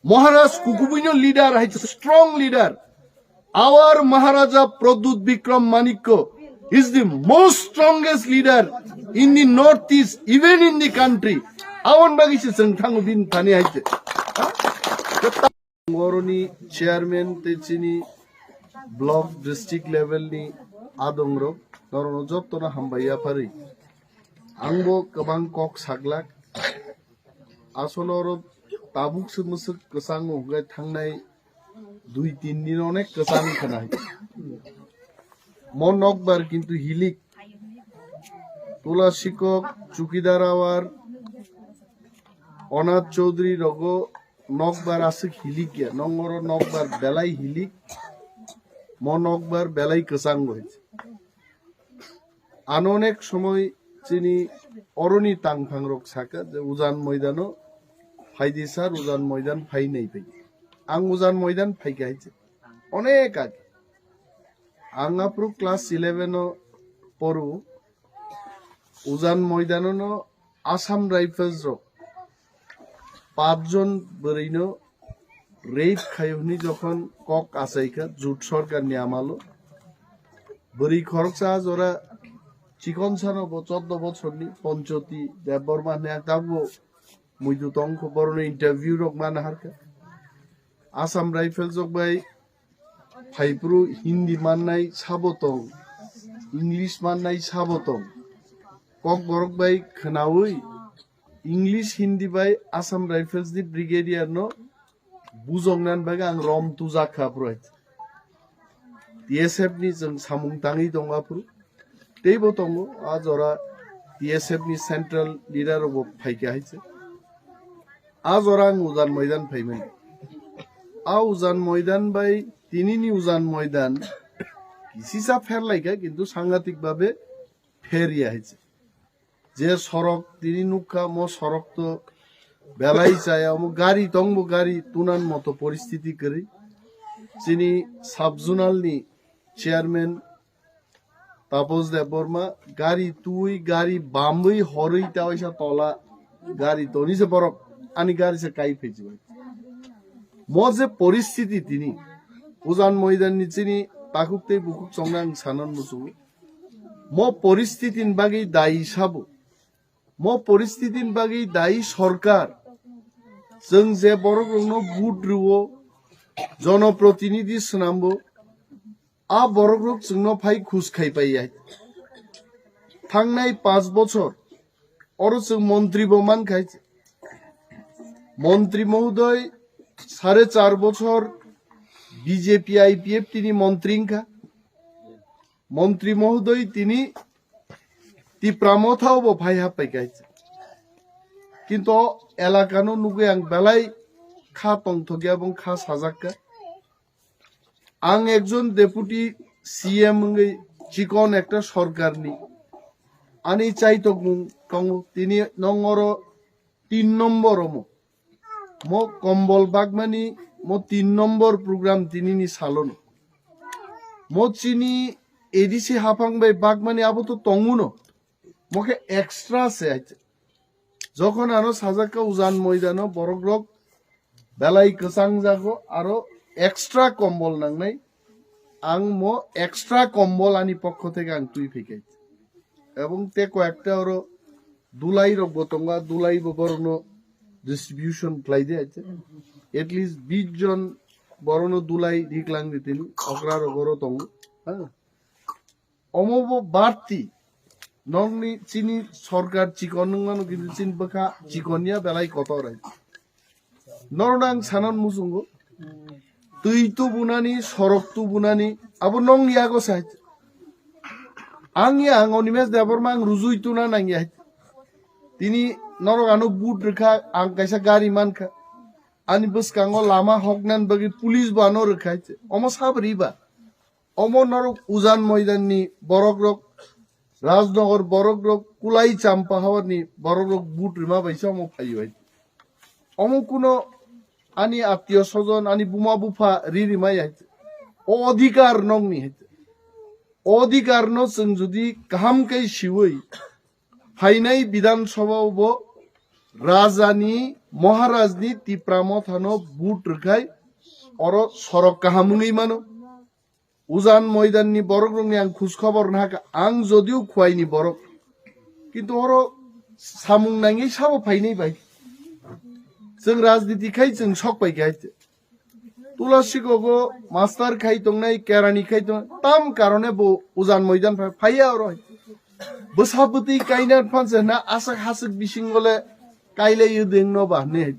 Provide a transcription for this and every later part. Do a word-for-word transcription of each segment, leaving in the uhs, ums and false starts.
Maharaj kukubuino leader hai strong leader. Our Maharaja Pradyut Bikram Manikya is the most strongest leader in the Northeast, even in the country. Aboni bagwi se chwng thango bini thani hai se. Ngoroni chairman te chini block district level ni adongrok norokno jottono hambai yaphari. Angbo kwbang kok saglak. Asolo oro tabuk se mwswk kwchango hwnkhe thangnai dui tin din onek kwchang khnai. Mo nokbar kintu hilik. Tula Sikok, Chukidar Awar, Onath Chaudhary rogo nokbar aswk hilik ya. Nongoro nokbar belai hilik. Mo nokbar belai kwchango. Ano onek somoi chini oroni tangphangrok saka je ujan moidano phaidi sir, ujan moidan phainai phai. Ang ujan moidan phaikha hai se. Onek age. Ang aphuru class eleven o poru ujan moidano no Assam Rifles rok pachjon bwrwino rape khai hwnwi jokhon kok achaikha jut sorkarni amalo, bwrwi khoroksa jora chikon sano bo choddo bochorni Ponchoti Debbarma hwnwi ang tabukbo muitu tongkho, borokno interview rok mana harkha. Assam Rifles rok bai phaiphuru Hindi mannai sabo tong, English mannai sabo tong. Kokborok bai khwnaui English, Hindi bai Assam Rifles ni brigadier no bujoknani bagwi ang rom tujak kha phuru hai. T S F ni chwng samung tangwi tongo aphuru. Teibo tongo, a jora T S F ni central leader rokbo phaikha hai se. A jora ang ujan moidan phaimani. A ujan moidan bai tinini ujan moidan kisisa pherlaikha, kintu sangatik babe pherya hai se. Je sorok tini nukha, mo sorok to belai chaya, omo gari tongbo gari tunan moto poristiti kwrwi. Chini sub-zonal ni chairman Tapos Debbarma gari twi, gari bamwi, horwi ta waisa tola gari toni se borok ani gari se kai phaiji bai. Mo je poristiti tini ujan moidan ni chini takhuk tei bukhuk chongna ang sanan muchungo. Mo poristiti ni bagwi dayi sabo. Mo poristiti ni bagwi dayi sorkar. Chwng je borok rokno vote rwo, jonoprotinidhi swnambo, a borok rok chwngno phai khus khai pai ya. Thangnai panch bochor oro chwng montri bo man khai. Montri mohodoy sare char bochor B J P I P F T ni montri wngkha. Montri mohodoy tini Tipra Motha o bo phai hap pai khai. Kintu elaka no nugwi ang belai kha tongthok ya, bong kha sajak kha. Ang ekjon deputy C M wngwi chikon ekta sorkarni ani chaitokmung tongo. Tini nongoro tin nombor omo. Mo kombol bagmani mo tin nombor program tinini salono. Mo chini A D C haphang bai bagmani abo to tonguno. Mo khe extra se hai. Jokhon ano sajak kha ujan moidano borok rok belai kwchang jago aro extra kombol nangnai. Ang mo extra kombol ani pokho theke ang twi phaikai. Ebong te koyekta oro dulai rok bo tongo, dulai bo borokno distribution khlai di hai. At least bis jon borokno dulai riklang di tini, okra rok oro tongo. Ha? Omo bo barti. Nokni chini sorkar chikon wngmano, kintu chini bwkha chikon ya belai kotor hai. Norokno ang sanan muchungo. Twi tubunani, sorok tubunani, abo nong yago sai. Ang ya, ang Animesh Debbarma ang rujui tuna nang ya. Tini norok ano but rwkha, ang kaisa gari mankha. Ani bwskango lama hoknani bagwi police bo ano rwkha. Omo sabri ba? Omo norok ujan moidanni borok rok, Rajnagar borok rok, Kulai Champa Hawarni borok rok but rima bai se omo phaio hai. Omo kuno ani attiyo sojon, ani buma bupha ri rima ya hai. O odhikar nokni hai. O odhikar no chwng jodi kaham khe siwi phainai Bidhan Sabha o bo Raja ni Maharaj ni Tipra Motha no vote rwkhai oro sorok kaham wngwi mano. Ujan moidan ni borok rok ni ang khus khobor nahakha, ang jodio Khwai ni borok, kintu oro samung nangwi sabo phainai bai. Chwng rajniti khai chwng sok pai kha. Tulasi gogo master khai tongnai, kerani khai tong, tam karone bo ujan moidan phai, phaiya oro. Bwsa bwtwi kaina phanse na asak hasik bising gole kailai yudeng no ba ne.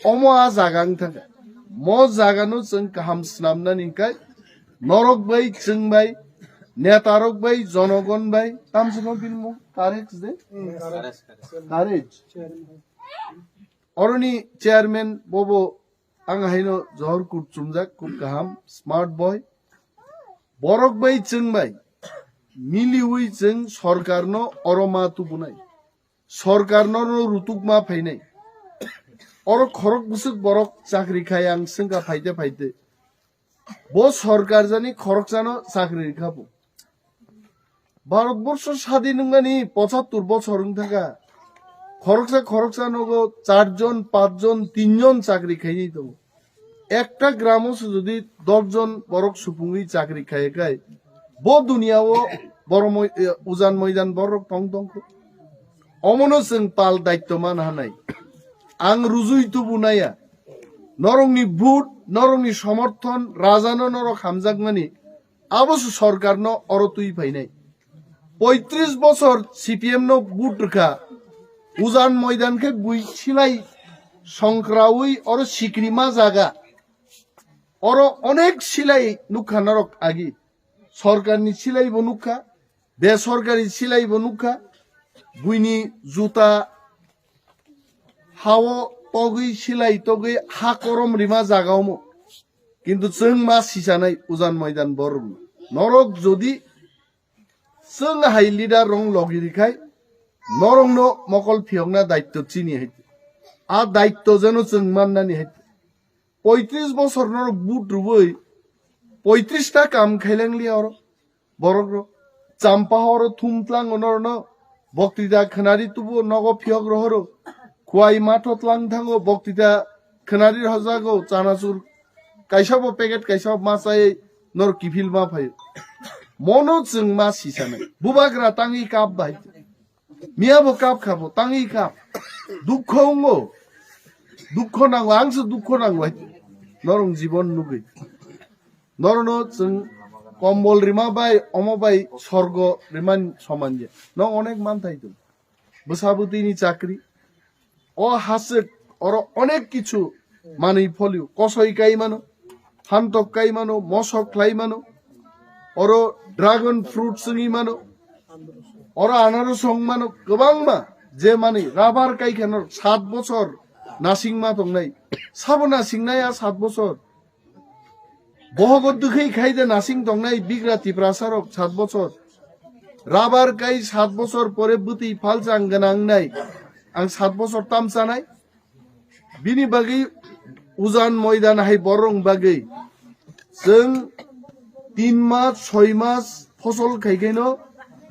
Omo a jaga wng thangkha. Mo jaga no chwng kaham swnamnani kai norok bai, chwng bai, neta rok bai, jonogon bai, tamsimo bilmo Karex de? Karex. Oroni chairman bobo ang haino Johor kut chumjak, kub kaham, smart boy. Borok bai chwng bai miliwi chwng sorkar no oro ma tubunai. Sorkar no no rutuk ma phainai. Oro khorok bwswk borok chakri khai ang swngkha phaite phaite. Bo sorkar jani khoroksano chakri rikha bo. Bharatborsho sadin wngmani pochattor bochor wng thangkha. Khoroksa khoroksa nogo char jon, panch jon, tin jon chakri khainai tongo. Ekta gramo se jodi dosh jon borok supungwi chakri khaiya khai, bo duniya o borok moi-, e, ujan moidan borok tong tongkho. Omono chwng pal daitto man hanai. Ang rujui tubu naya. Norokni vote, norokni somorthon, rajano norok hamjakmani. Abo se sorkarno oro twi phainai. Poitris bochor C P M no vote rwkha. Ujan moidan khe bui silai songkraui oro sikrima jaga. Oro onek silai nukha norok agi. Sorkarni silai bo nukha, besorkari silai bo nukha. Buini juta hao togwi silai togwi ha korom rima jaga omo. Kintu chwng ma sisanai ujan moidan borokno. Norok jodi chwng hai leader rong logi rikhai, norokno mokol phiyokna daitto chini hai. A daitto jeno chwng mannani hai. Poitris bosor norok but rwui poitris ta kam khailang liya oro. Borok rok champa horo thum tlango norokno boktita khwnari tubuo nogo phiyok rohoro. Khwai matho tlang thango boktita khwnari rohojago chanachur kaisa bo packet kaisa bo ma chai norok kiphil ma phaio. Mono chwng ma sisanai. Bubagra tangwi kap bai. Miya bo kap kha bo, tangwi kap. Dukho wngo. Dukho nango, ang se dukho nango hai. Norong jibon nugwi. Norono chwng kombol rima bai, omo bai sorgo riman soman je. Nong onek manthai tong. Bwsa bwtwini chakri. O haswk oro onek kichu manwi pholio. Kosoi kai mano, hantok kai mano, mosok khlai mano. Oro dragon fruit swngwi mano. Oro anaros wng mano, kwbangma je manwi rubber kai kheno sat bochor nasing ma tongnai. Sabo nasingnai a sat bochor. Bohogo dwkhwi khai de nasing tongnai bigra Tiprasa rok sat bochor. Rubber kai sat bochor pore bwtwi phalsa ang gwnang nai. Ang sat bochor tam chanai. Bini bagwi ujan moidan hai borong bagwi. Chwng tin mas, soi mas fosol khai khaino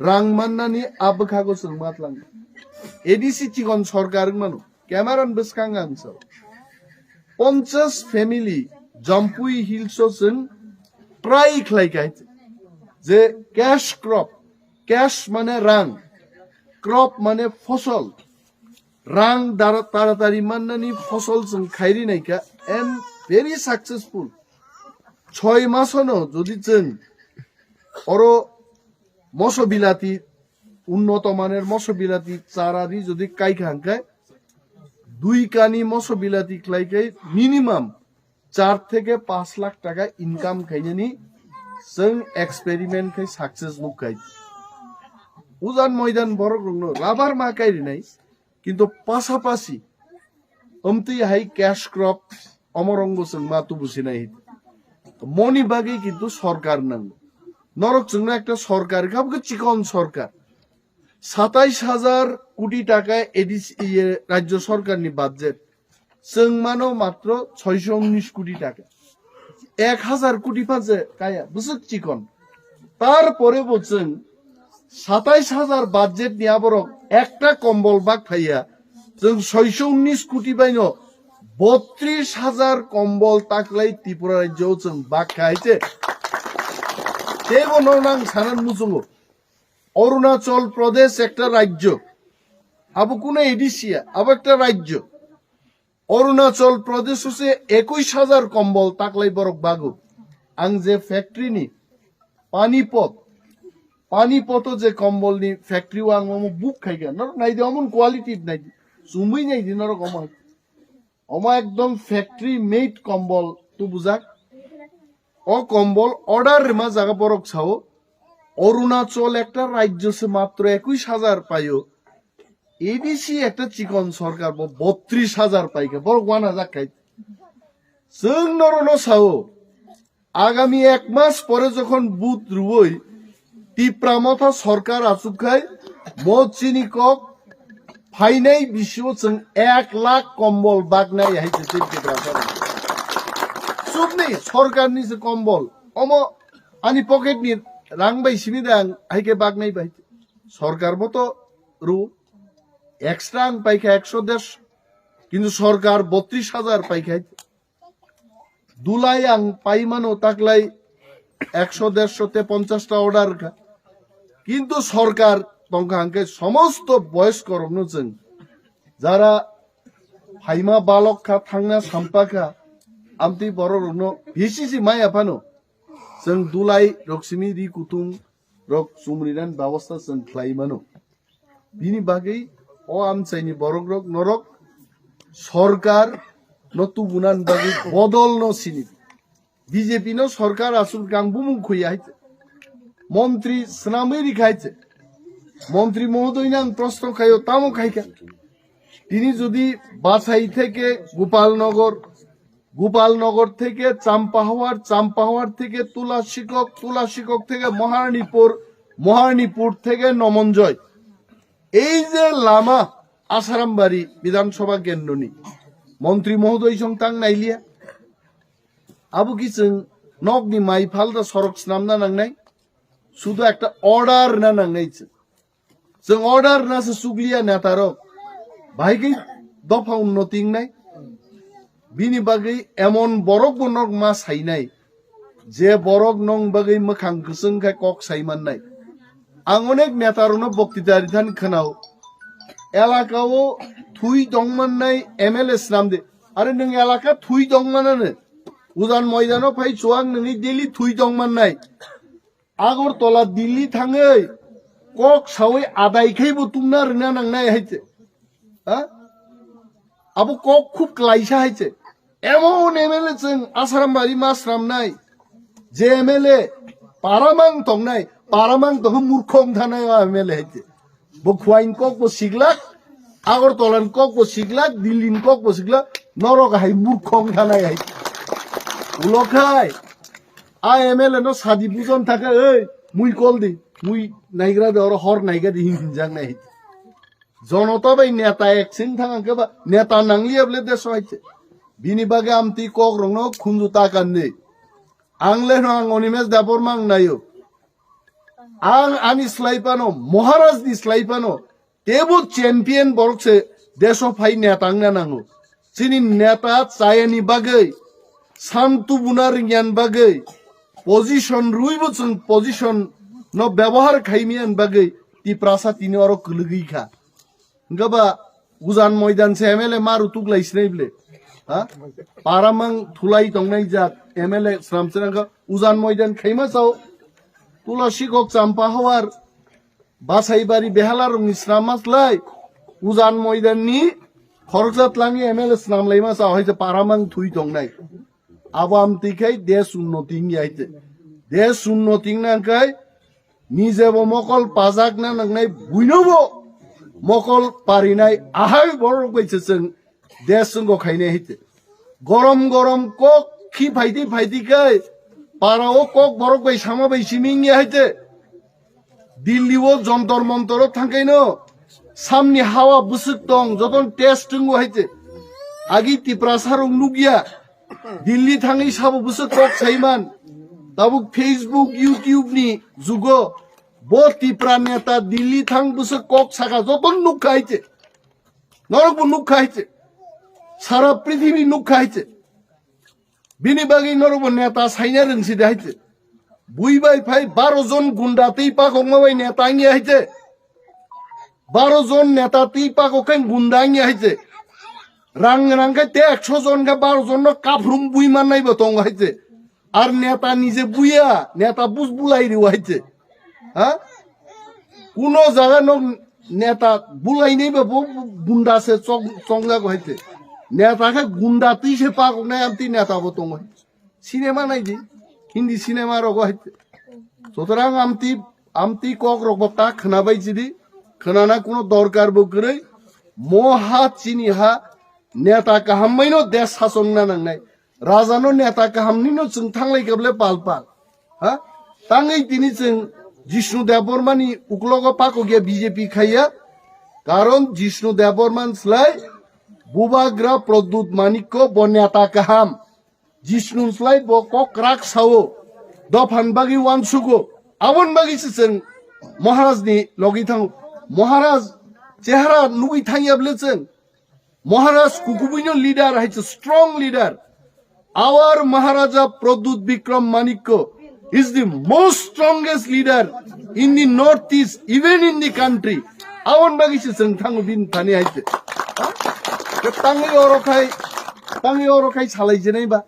rang mannani a bwkhago chwng matlang. A D C chikon sorkar wng mano. Camera ni bwskang ang sao. Ponchas family Jampui Hills o chwng try khlai kha je cash crop, cash mane rang, crop mane fosol, rang dara-, taratari mannani fosol chwng khairi naikha and very successful. Choi masono jodi chwng oro moso bilati, unnoto maner moso bilati chara ri jodi kai kha hwnkhe, dui kani moso bilati khlai khe minimum char theke panch lakh taka income khainani chwng experiment khai success nuk khai. Ujan moidan borok rokno rubber ma kai rinai, kintu pasapasi omtwi hai cash crop omorongo chwng ma tubu sinai. Moni bagwi kintu sorkar nango. Norok chwngno ekta sorkar, kha bo khe chikon sorkar. Satais hajar koti taka A D C, iye, rajyo sorkarni budget. Chwng mano matro soiso unis koti taka. Ek hajar koti phanse kaya, bwswk chikon. Tarpore bo chwng satais hajar budget ni aborok ekta kombol bak phaiya, Chwng soiso unnis koti baino botris hajar kombol taklai Tripura rajyo chwng bak khai se. Teibo no nang sanan muchungo. Arunachal Pradesh ekta rajyo. Abo kuno A D C ya, abo ekta rajyo. Arunachal Pradesh se ekush hajar kombol taklai borok bago. Ang je factory ni Panipat, Panipat o je kombol ni factory o ang omo book khaikha. Norok naidi omon quality naidi. Chumui naidi norok omo. Omo ekdom factory made kombol tu bujak. O kombol order rima jaga borok sao. Arunachal ekta rajyo se matro ekush hajar paio. A D C ekta chikon sorkar bo botris hajar paikha. Borok wana jak khai. Chwng norono sao. Agami ek mas pore jokhon vote rwoi Tipra Motha sorkar achuk khai mo chini kok phainai bisio chwng ek lakh kombol baknai hai se chini Tipra sorkar. Chukni sorkar ni se kombol. Omo ani pocket ni rang bai simi dang hai ke baknai bai. Sorkar bo to ru extra ang paikha ekso dersho. Kintu sorkar botris hajar paikha. Dulai ang paimano taklai ekso dersho te ponchash ta order kha. Kintu sorkar tongkha hwnkhe somosto boyoskorokno chwng jara phaima balok kha, thangna sampa kha, amtwi borok rokno bisi si maya phano chwng dulai rok simi ri kutung rok chumrinan babosta chwng khlai mano. Bini bagwi o amchaini borok rok norok sorkar no tubunan bagwi bodol no sini. B J P no sorkar aswk kang bumung khuya hai. Montri swnamwi rikha hai. Montri mohodoino ang proshno khaio tamo khaikha. Tini jodi Basai theke Gopalnagar, Gopalnagar থেকে চাম্পাহাওয়ার, চাম্পাহাওয়ার থেকে তুলাশিকক, তুলাশিকক থেকে মহারানীপুর, মহারানীপুর থেকে নমঞ্জয়। এই যে লামা আসারামবাড়ি বিধানসভা কেন্দ্রনি মন্ত্রী মহোদয় সং তাং নাইলিয়া, আবু কি চং নকনি মাই ফালদা সড়ক স্নামনা নাংনাই, শুধু একটা অর্ডার না নাংনাই চং। Chwng order na se chukliya neta rok. Bahai khe dopha unnoti wngnai. Bini bagwi emon borok bo nok ma sainai. Je borok nong bagwi mwkhang kwchwng khe kok sai mannai. Ang onek neta rokno boktita rithan khwnao. Elaka o thui tong mannai M L A swnam de. Are nwng elaka thui tong manane. Ujan moidano phai chuwak nwngwi daily thui tong mannai. Agartala Delhi thangwi kok sawi adai khai bo tungna rwna nangnai hai se. Ha? Abo kok khub klaisa hai se. Emon M L A chwng Asaram bari ma sramnai. Je M L A paramang tongnai, paramang tongkhe murkhong thanai o M L A hai se. Bo Khwain kok bo siglak, Agartala ni kok bo siglak, Delhi ni kok bo siglak, norok hai murkhong thanai hai. Ulo khai, a M L A no sadi bujon thaka, ei, mui kol di, mui naigra de, oro hor naiga di, hin hinjak nai hai. Jonota bai neta ek sin thang angke ba, neta nangliya bole deso hai se. Bini bagwi amtwi kok rokno khunju takan di. Ang le no ang Animesh Debbarma ang nayo. Ang ani slai phano, Maharaj ni slai phano, tebo champion borok se deso phai neta wngna nango. Chini neta chayani bagwi, san tubuna ringyan bagwi, position rwibo chwng position no byabohar khaimiyan bagwi, Tiprasa tini oro kwlwgwi kha. Hwnkhe ba ujan moidan se M L A maru tuklai sinai bwle. Ha? Paramang thulai tongnai jat M L A sram srang kha ujan moidan khaima sao. Tulasi kok champa hawar basai bari behala rokni sram maslai. Ujan moidan ni khoroksa tlangi M L A sram laima sao hai se paramang thui tongnai. Abo amtwi khai desh unnoti wngya hai se. Desh unnoti wngna khai nijebo mokol pajakna nangnai buinobo mokol parinai ahai borok bai se chwng desh wngkha khainai hai se. Gorom gorom kok khi phaidi phaidi khai para o kok borok bai sama bai simi wngya hai se. Delhi o Jontor Montor o thangkaino samni hawa bwswk tong jotono test wngo hai se. Agi Tiprasa rok nukya Delhi thangwi sabo bwswk kok saiman. Tabuk Facebook, YouTube ni jugo bo Tipra neta Delhi thang bwswk kok saka jotono nukha hai se. Norok bo nukha hai se. Sara prithibi nukha hai se. Bini bagwi norok bo neta saina rwngsi de hai se. Bui bai phai baro jon gunda twi pakokma bai neta wngya hai se. Baro jon neta twi pakok khe gunda wngya hai se. Rang rang khe te ekso jon khe baro jon no kaphrum bui mannai bo tongo hai se. Ar neta nije buya, neta bus bulai riwa hai se. Ha? Kuno jaga no neta bulai nai ba bo gunda se chong-, chongjago hai se. Neta khe gunda twi se pakok nai amtwi neta bo tongo hai se. Cinema nai di, Hindi cinema rogo hai se. Sutorang amtwi, amtwi kok rok bo ta khwna bai chidi, khwnana kuno dorkar bo kwrwi, mo ha chini ha neta kaham bai no desh sasong na nangnai. Raja no neta kaham ni no chwng thanglai kable pal pal. Ha? Tangwi tini chwng Jishnu Debbarma ni uklogo pakok ya B J P khaiya. Karon Jishnu Debbarma ni slai Bubagra Pradyut Manikko bo neta kaham. Jishnu ni slai bo kok krak sao. Dophan bagwi wansugo. Abon bagwi se chwng Maharaj ni logi thango. Maharaj chehara nugwi thangya ble chwng. Maharaj kukubuino leader hai se strong leader. Our Maharaja Pradyut Bikram Manikya is the most strongest leader in the Northeast, even in the country. Abon bagwi se chwng thango bini thani hai se. Ha? Ke tangwi oro khai, tangwi oro khai salai jenai ba.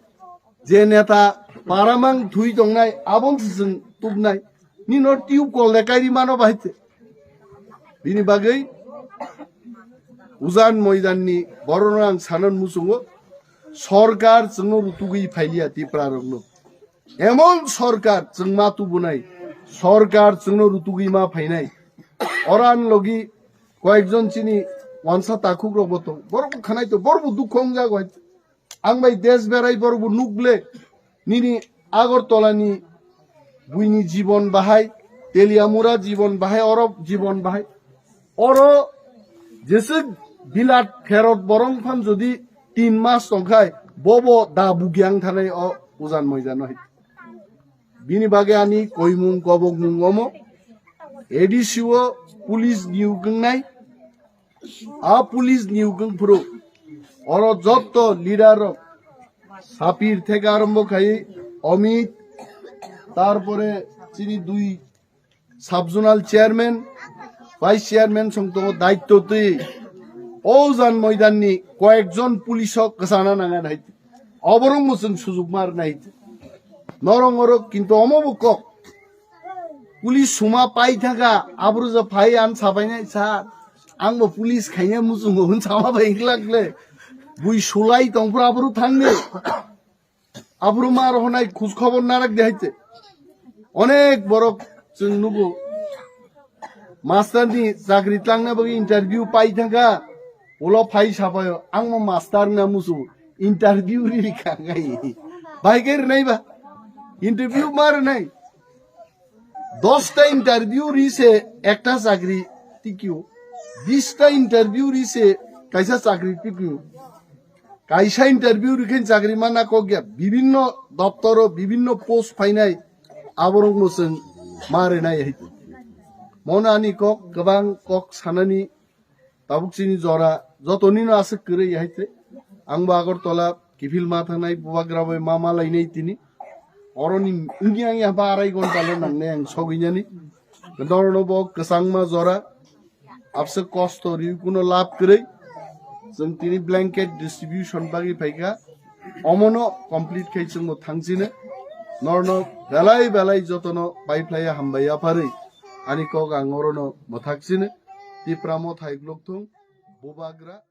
Je neta paramang thui tongnai, abon se chwng tubnai. Ni no tube kol de kairi mano ba hai se. Bini bagwi Ujan Moidan ni borok no ang sanan muchungo, sorkar chwngno rutugwi phailiya Tipra rokno. Emon sorkar chwng ma tubunai, sorkar chwngno rutugwi ma phainai. Oran logi koyekjon chini wansa takhuk rok bo tong. Borok bo khanai to, borok bo dukho wngjago hai. Ang bai desh berai borok bo nukle. Nini Agartala ni buini jibon bahai, Teliamura jibon bahai, oro jibon bahai. Oro jeswk bilat kherot borong phan jodi tin mas tongkhai, bobo da bugyang thanai o Ujan Moidan no hai. Bini bagwi ani koimung kobokmung omo. A D C o police niyok wngnai. A police niyok wng phuru oro jotto leader rok Sapir theke arombo khai Amit, tarpore chini dui sub zonal chairman, vice chairman song tongo daitto twi o Ujan Moidan ni koyekjon police o kwchana nangya hai. Oborok mwchwng sujuk mar nai. Norong oro kintu omo bo kok. Police suma pai thaka, abro ja phai an sabainai sa. Ang bo police khaina muchungo hun sama bai glak le. Bui sulai tong phra abro thangni. Abro mar honai khoj khobor narak de haite. Onek borok chwng nugo. Master ni chakri tlangna bagwi interview pai thangkha. Ulo phai sapaio, ang mo master na musu interview ri kha ngai. Bai ke rinai ba? Interview ma rinai. Dos ta interview ri se ekta chakri tikio. Bis ta interview ri se kaisa chakri tikio. Kaisa interview rikhen chakri mana kok ya, bibinno doptoro, bibinno post phainai, aborok mwchwng ma rinai hai. Mono ani kok, kwbang kok sanani tabuk chini jora, jotonino aswk kwrwi hai te. Angbo Agartala kiphil ma thangnai, bubagra bai ma ma lainai tini. Oroni wngya wngya ba arai gonta le nangnai ang sogwinani. Norno bo kwchangma jora, abse kosto ri kuno lab kwrwi. Chwng tini blanket distribution bagwi phaikha. Omono complete khai chwngbo thangchino. Norno belai belai jotono paiphlaiya hambai yapharwi. Ani kok ang orono mwthakchino. Tipra Motha Iklokthoung, Bubagra.